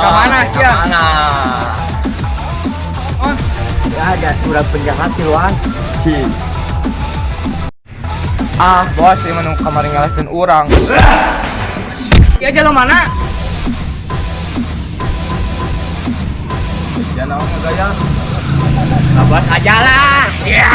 Ka mana sia? Mana? Oh, Ya ada surat penjahat tiluan. Si. Ah, bos, ieu mah nu kamari ngalahkeun urang. Ieu aja lo mana? Ya naon ngagaya? Bos aja lah. Ya.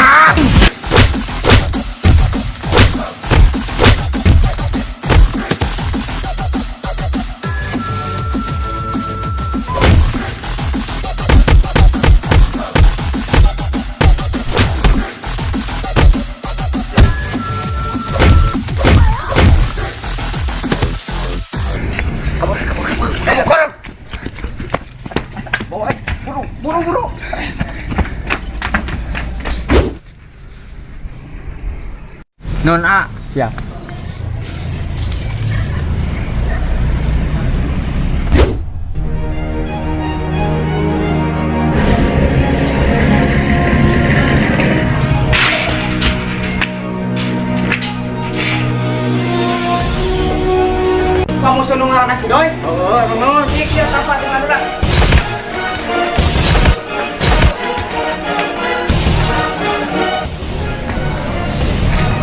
Bawa, buru, buru, buru. Non A. Siap. Kamu senung ngaranna si Doi? Oh, emang naon? Cik, siap tanpa dengan urang.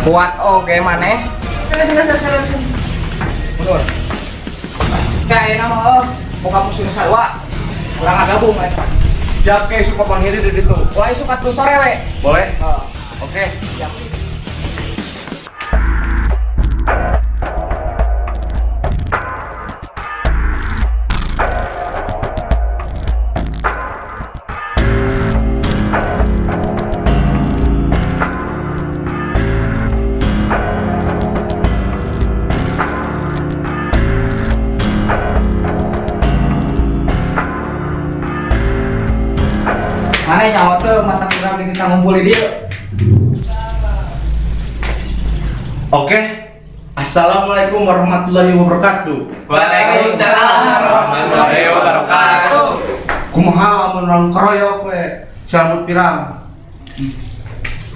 Kuat oge maneh. Mundur. Kayak nama oh, buka musuh nu sarua. Urang ngagabung eta. Siap ke suka panggil di ditu. Wah, isuk atuh sore we. Boleh? Oh, Oke. siap. Mana nyawa tuh mata kurang di kita ngumpul di dia. Oke. Assalamualaikum warahmatullahi wabarakatuh. Waalaikumsalam warahmatullahi wabarakatuh. Kumaha amun urang keroyok we rambut pirang.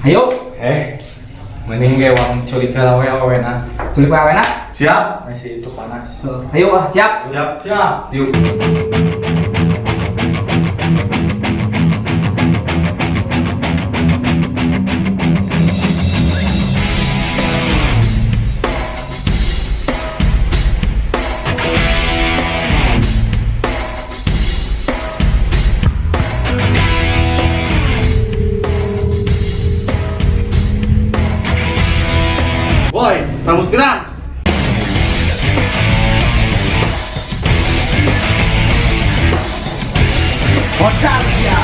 Ayo, Mending ge wang culik heula we awena. culik wae awena. Siap? Masih itu panas. Ayo ah, siap. Siap, siap. Yuk. Woi, rambut pirang. Modal ya.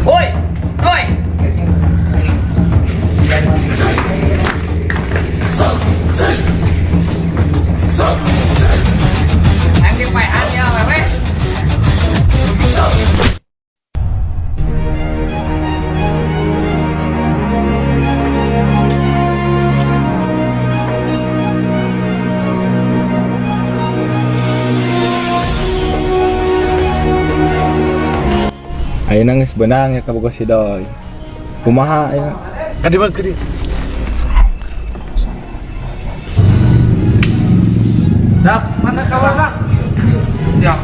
Woi, woi. Yang dipaehan ya, wewe. Ayeuna geus beunang ya kabogoh si Doi. Kumaha ya? Kadi banget kadi. Dak, mana kabar, Dak? Siap.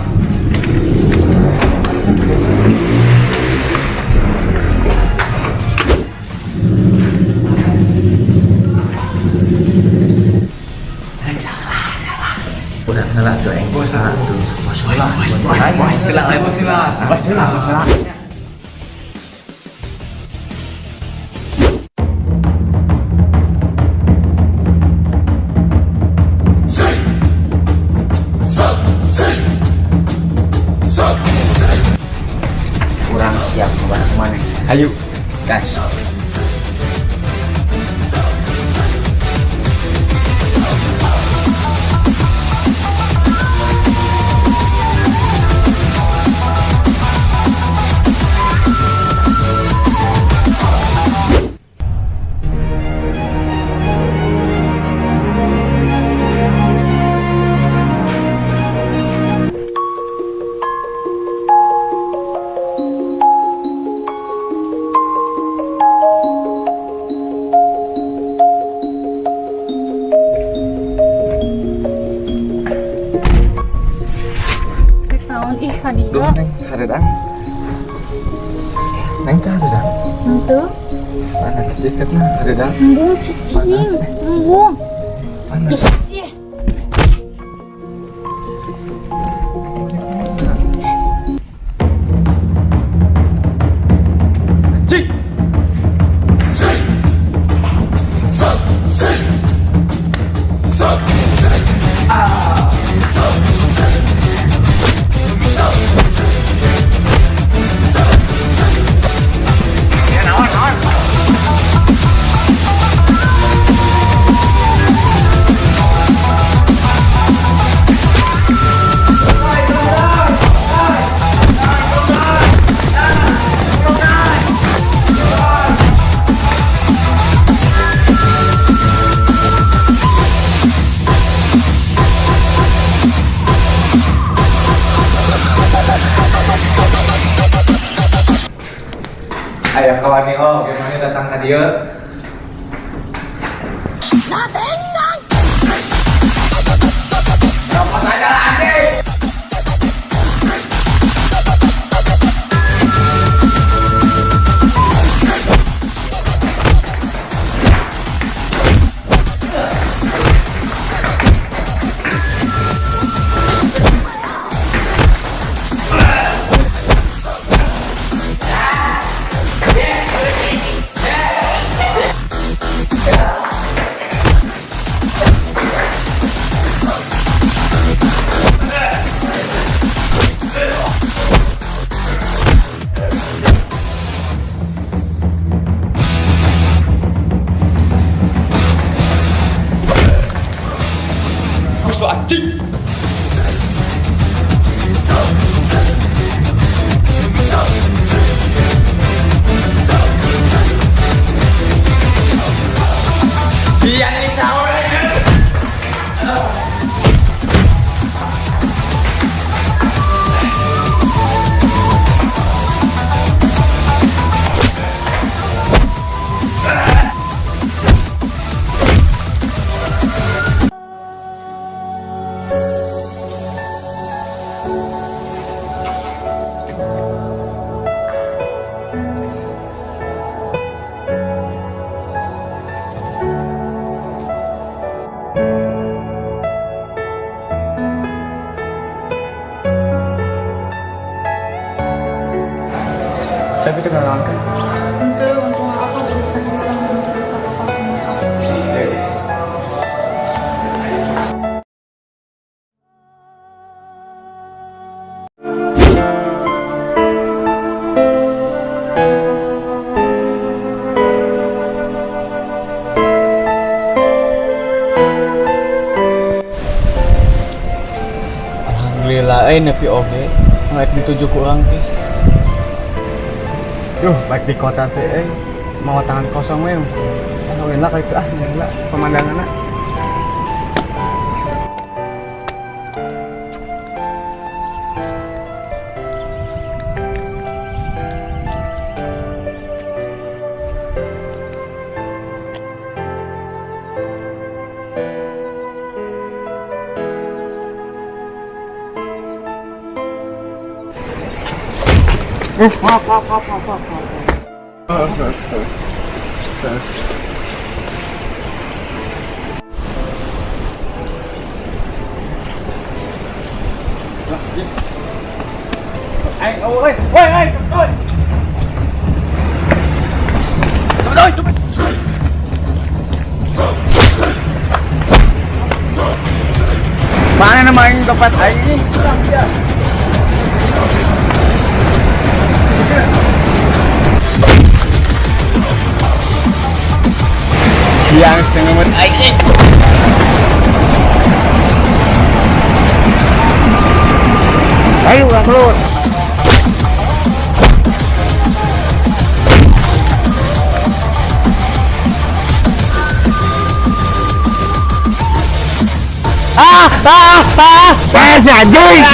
Udah ngelak tuh, eng. Bos lah. Bos lah, bos Sila, bos sila. Bos lah, bos lah. Kurang siap ngebarang mana? Ayo. Gas. Aduh, Neng, hareudang. Neng teh hareudang. Henteu. Panas jaketna hareudang. Embung cicing. Panas, Neng. Embung. Panas. Ih. Anjing. Aya kawan oh, gimana datang ka dieu? Dapat aja lah anjing. Terus lu anjing. Sian ini sahur. Tapi itu naon kan? Henteu, untung apa dari tadi urang belum terluka bakal kumaha. Alhamdulillah, nepi oge rek dituju ku urang teh. Duh, baik di kota teh mau tangan kosong we. Alhamdulillah kayak itu ah, alhamdulillah pemandanganna. Maaf, maaf, maaf, maaf, maaf. Aing, oh, oi, oi, oi, oi. Cepet, oi, cepet. Mana nama aing dompet aing ini? Siang setengah menit aing. Ayo urang keluar. Ah, ah, ah. Eh, si anjing.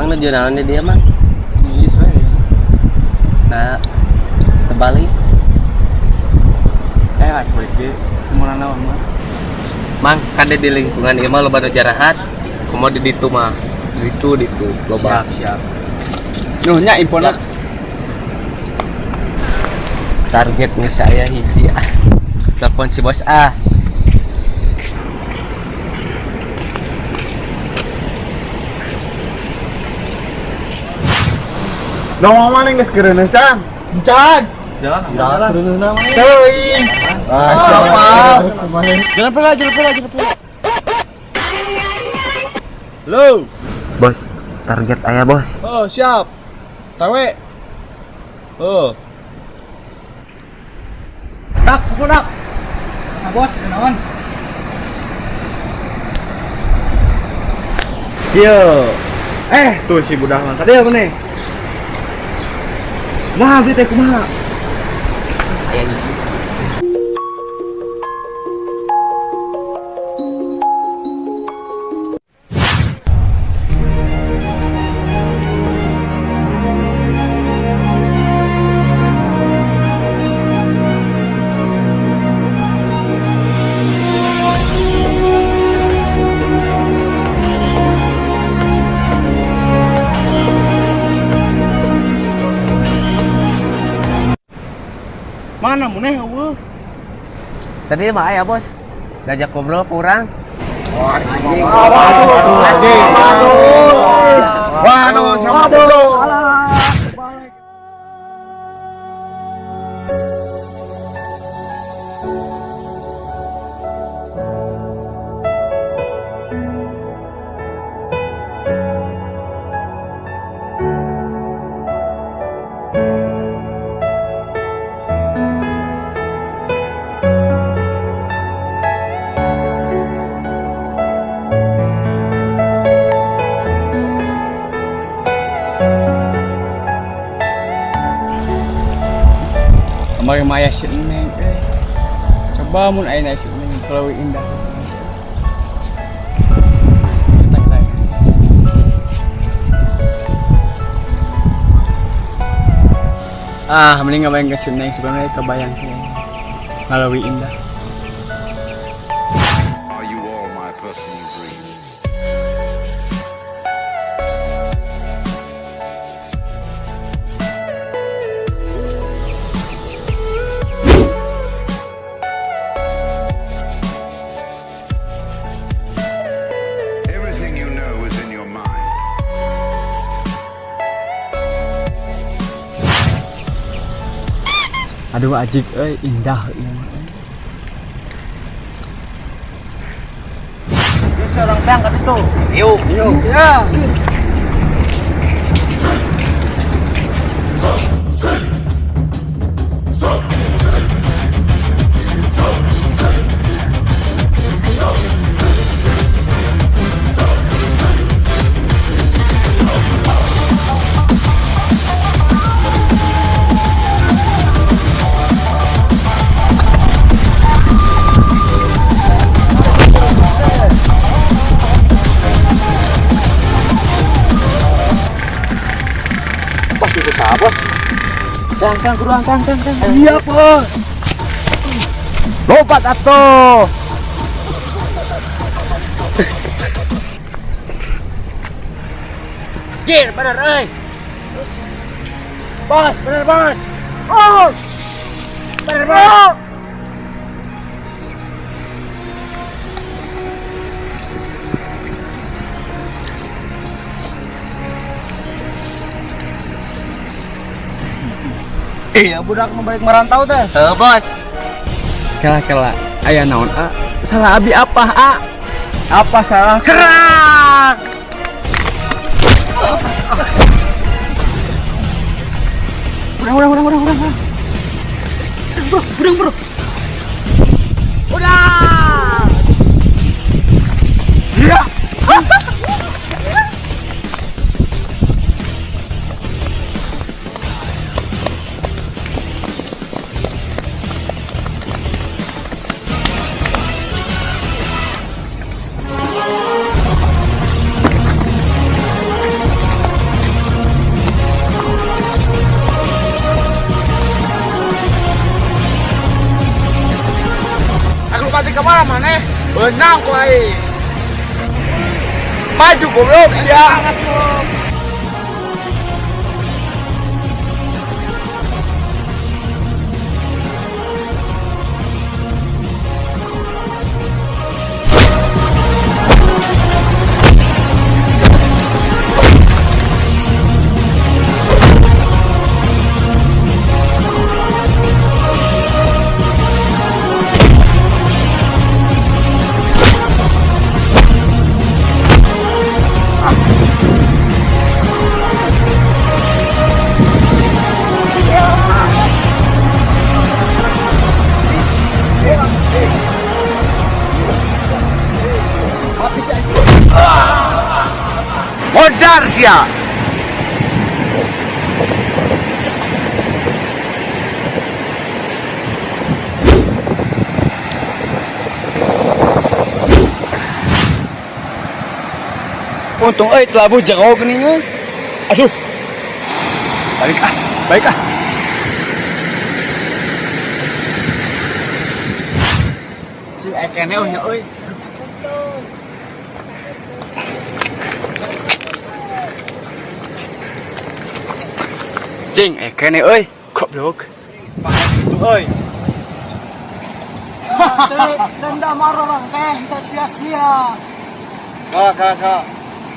Mang nuju naon di dieu, Mang? Geus we. Nah, terbalik. Eh, rek balik deui. Kumaha naon mah? Mang, kan di lingkungan ieu mah loba nu jarahat. Komo di ditu mah. Ditu ditu loba. Siap, siap. Nuh nya infona. Target geus saya hiji ah. Telepon si bos ah. Dong mana geus keureuneuh can? Can. Jalan jalan. Teuing. Ah, siapa? Jalan pula, jalan pula, jalan pula. Lo. Bos, target aya bos. Oh, siap. Tawe. Oh. Tak, pukul tak. Nah, bos, kenaon? Yo. Eh, tuh si budak mah. Tadi apa nih? Nah, beli teh kumaha? Aya hiji. Mana muneh eueuh? Tadi mah aya bos. Diajak ngobrol kurang. Waduh, anjing. Waduh, siapa dulu? Kamari mah aya si Neng eh. Coba mun aya si Neng kalau indah. Kita kita. Ah, mending ngabayang ke si Neng sebenarnya kebayang sih. Ngalawi indah. Are you all my personal dreams? Everything you know is in your mind. Aduh ajik euy, indah ieu mah. Euy. Bisa orang tangkap itu. Yuk. Yuk. Ya. Kang, kang, kuruan, kang, kang, kang. Iya, Bos. Lompat atuh. Jir, bener euy. Bos, bener bos. Bos. Bener bos. Iya, budak mau balik merantau teh. Heuh, bos. Kela kela, aya naon a? Salah abi apa a? Apa salah? Serang! Urang urang urang urang urang. Bro, urang bro. Udah. Iya. maneh beunang ku aing. Maju goblok sia. Modar sia. Untung euy telabu jero geuning euy. Aduh. Balik ah, balik ah. Cing ekene euy nya euy. Cing ekene euy, goblok. Itu euy. Dendam orang teh teu sia-sia. Kak, kak, kak.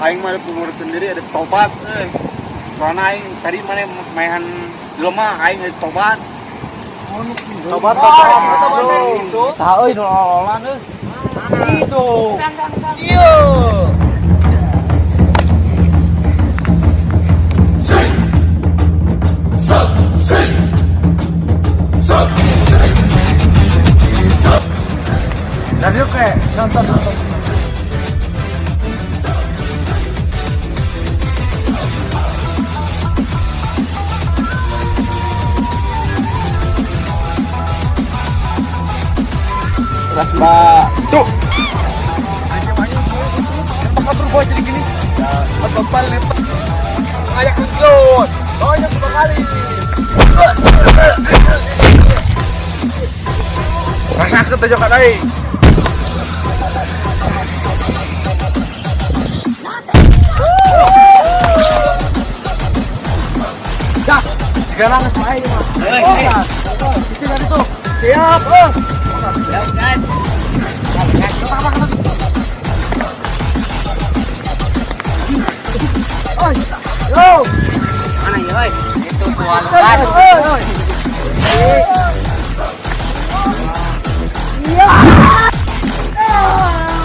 Aing mah ada sendiri ada tobat euy. Soalna aing tadi mana maehan jelema aing geus tobat. Tobat tobat. Tah euy nu lololan euy. Itu. Iya. Dari kayak nonton nonton. Tuh. Apa berubah jadi gini? Bapak lepas. Ayak kecil. Banyak sekali. Rasakeun teh jok aing. Dah, sekarang aing mah. Itu dari tuh. Siap, oh. Siap kan? Yo. Mana ya, oi? Itu tualukan.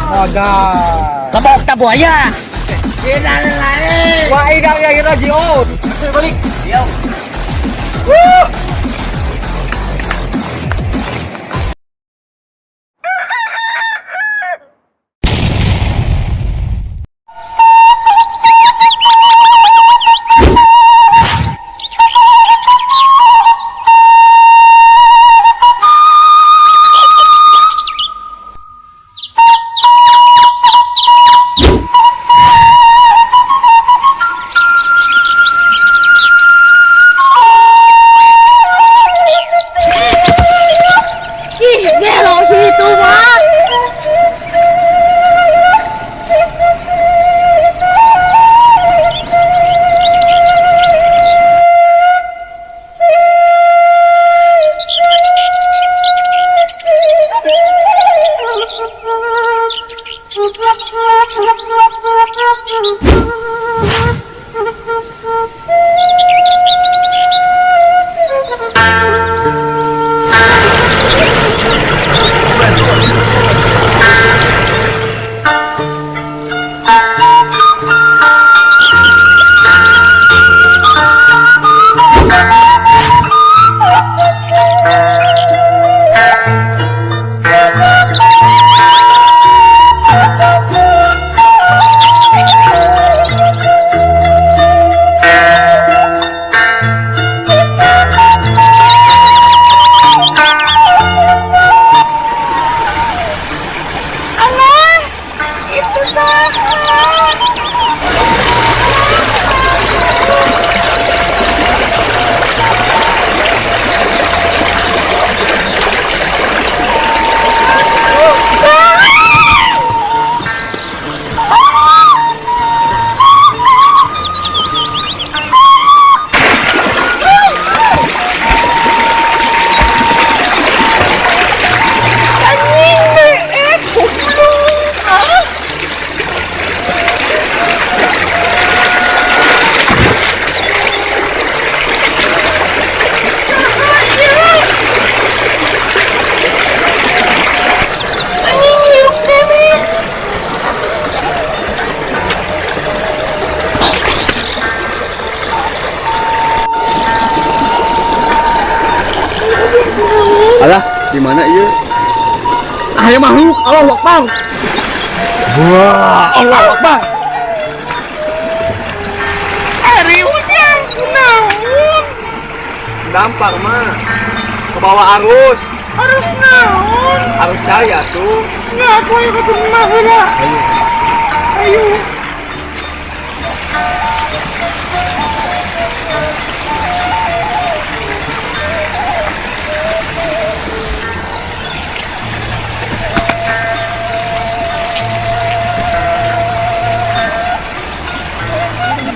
Modal. Tebok tak buaya. Tidak lain. Wah, ini yang lagi oh. Balik. Yo. Wuh. Di mana ieu? Aya makhluk, Allahu Akbar. Wah, Allahu Akbar. Ari Ujang kunaon? Dampar mah. Ke bawah arus. Arus naon? Arus cahaya tuh. Nggak, aku ayo ke rumah heula. Ayo. Ayo.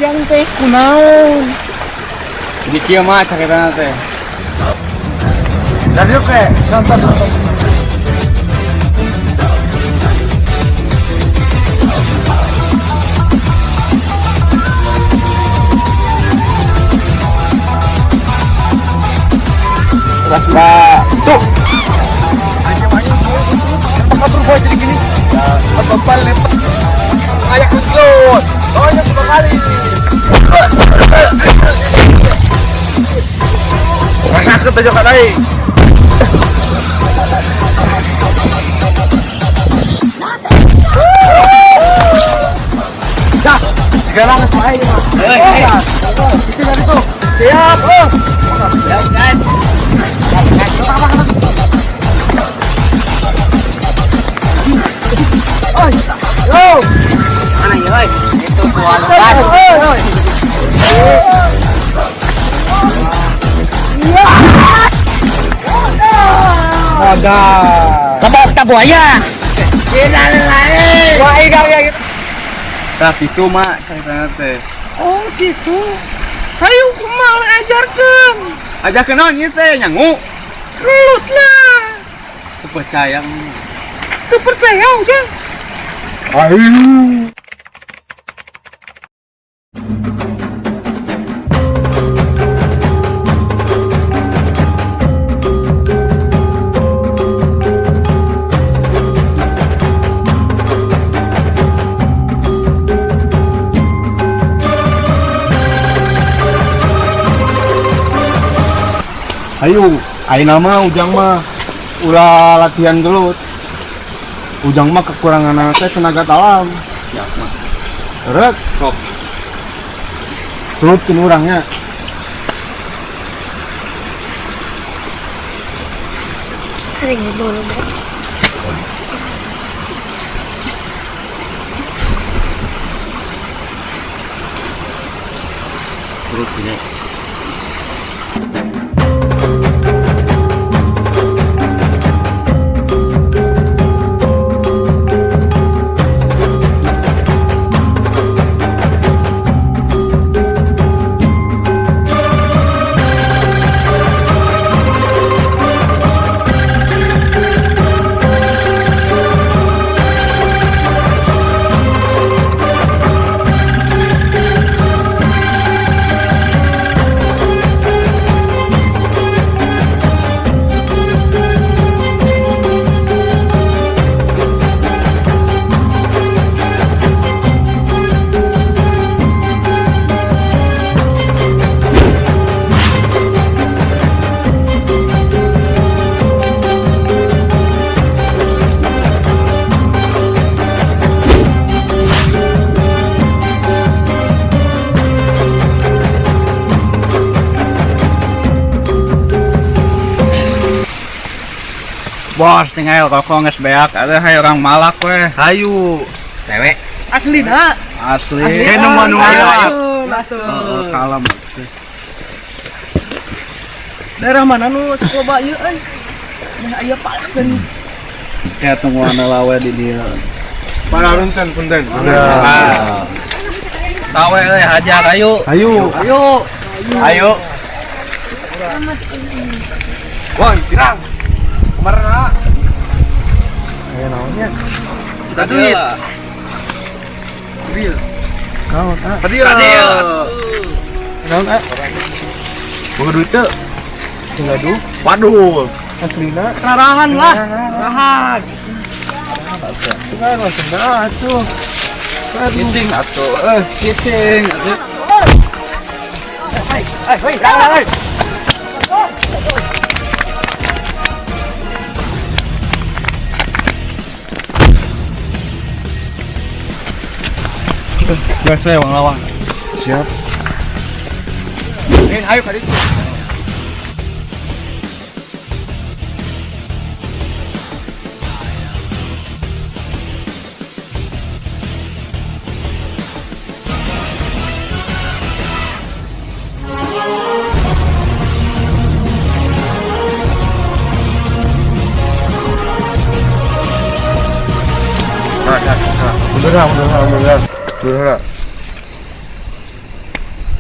Ujang teh kunaon? Jadi kieu mah caritana teh. Dari oke, nonton nonton. Tuh. Kenapa berubah jadi gini? Bapak lepas. Kayak kencot. Banyak sekali. Rasakeun teh ka deui. Dah, sekarang main mah. Itu dari tuh. Siap, oh. Siap, guys. Yo. Mana ya, oi? Itu gua lupa. Ada. Tabok tabuaya. Wah, iya iya. Tah itu mah caritana teh. Oh gitu. Ayo kumaha ajarkeun. Ajarkeun naon ieu teh nyangu. Gelut lah. Teu percaya. Teu percaya Ujang. Ayo. Ayo, ayeuna mah Ujang mah ulah latihan gelut. Ujang mah kekurangan teh tenaga dalam. Ya mah. Rek, Sok. turutkeun urangnya. Turut gini. Bos tinggal rokok geus beak, ada hai orang malak weh. Hayu. Cewek. Asli dah. Asli. Eh nu nu Langsung. Heeh, kalem. Daerah mana nu sakoba ieu euy? Nah aya palak. Ya tunggu anu lawe di dieu. Para runten punten. Tawe euy hajar ayo. Ayo. Ayo. Ayo. Wah, pirang. Kemarin ah. Aya naonnya? Kita duit. Naon ah? Tadi ya. Naon ah? Boga duit teu? Tinggal duh. Waduh. Aslina. Rarangan lah. Rahan. Tinggal langsung dah atuh. Cicing atuh. Cicing atuh. Hei, hei, hei. Geus we lawan. Siap. Min, ayo ka ditu. Mundur lah, mundur lah, mundur lah. Mundur lah.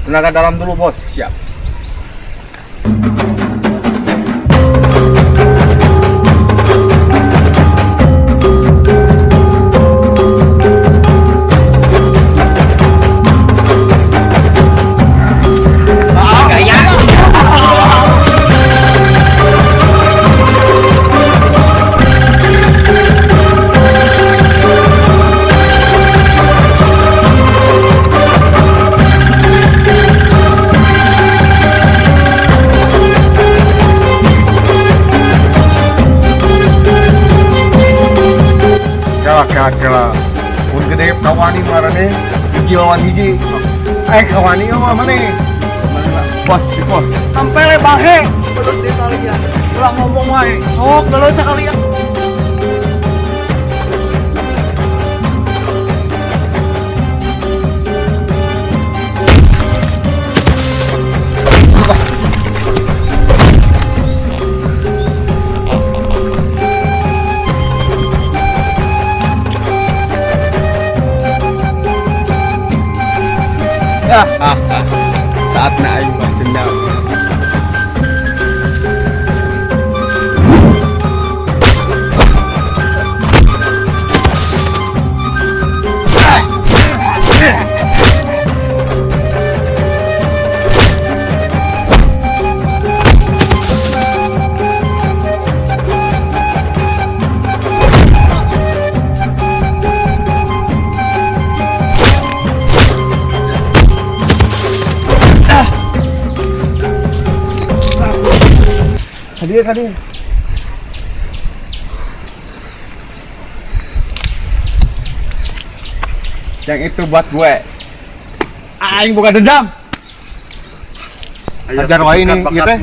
Tenaga dalam dulu, Bos. Siap. Kalah, kalah, kalah. Mun gede kawani marane, hiji lawan hiji. Eh, kawani mah mana? Bos, si bos. Sampai le bahe. Terus di kalian. Ulah ngomong wae. Sok geuleuh sakalian. Saatnya aing balas dendam. Hadir, hadir. Yang itu buat gue. Aing bukan dendam. Ajar wae ini, ieu teh.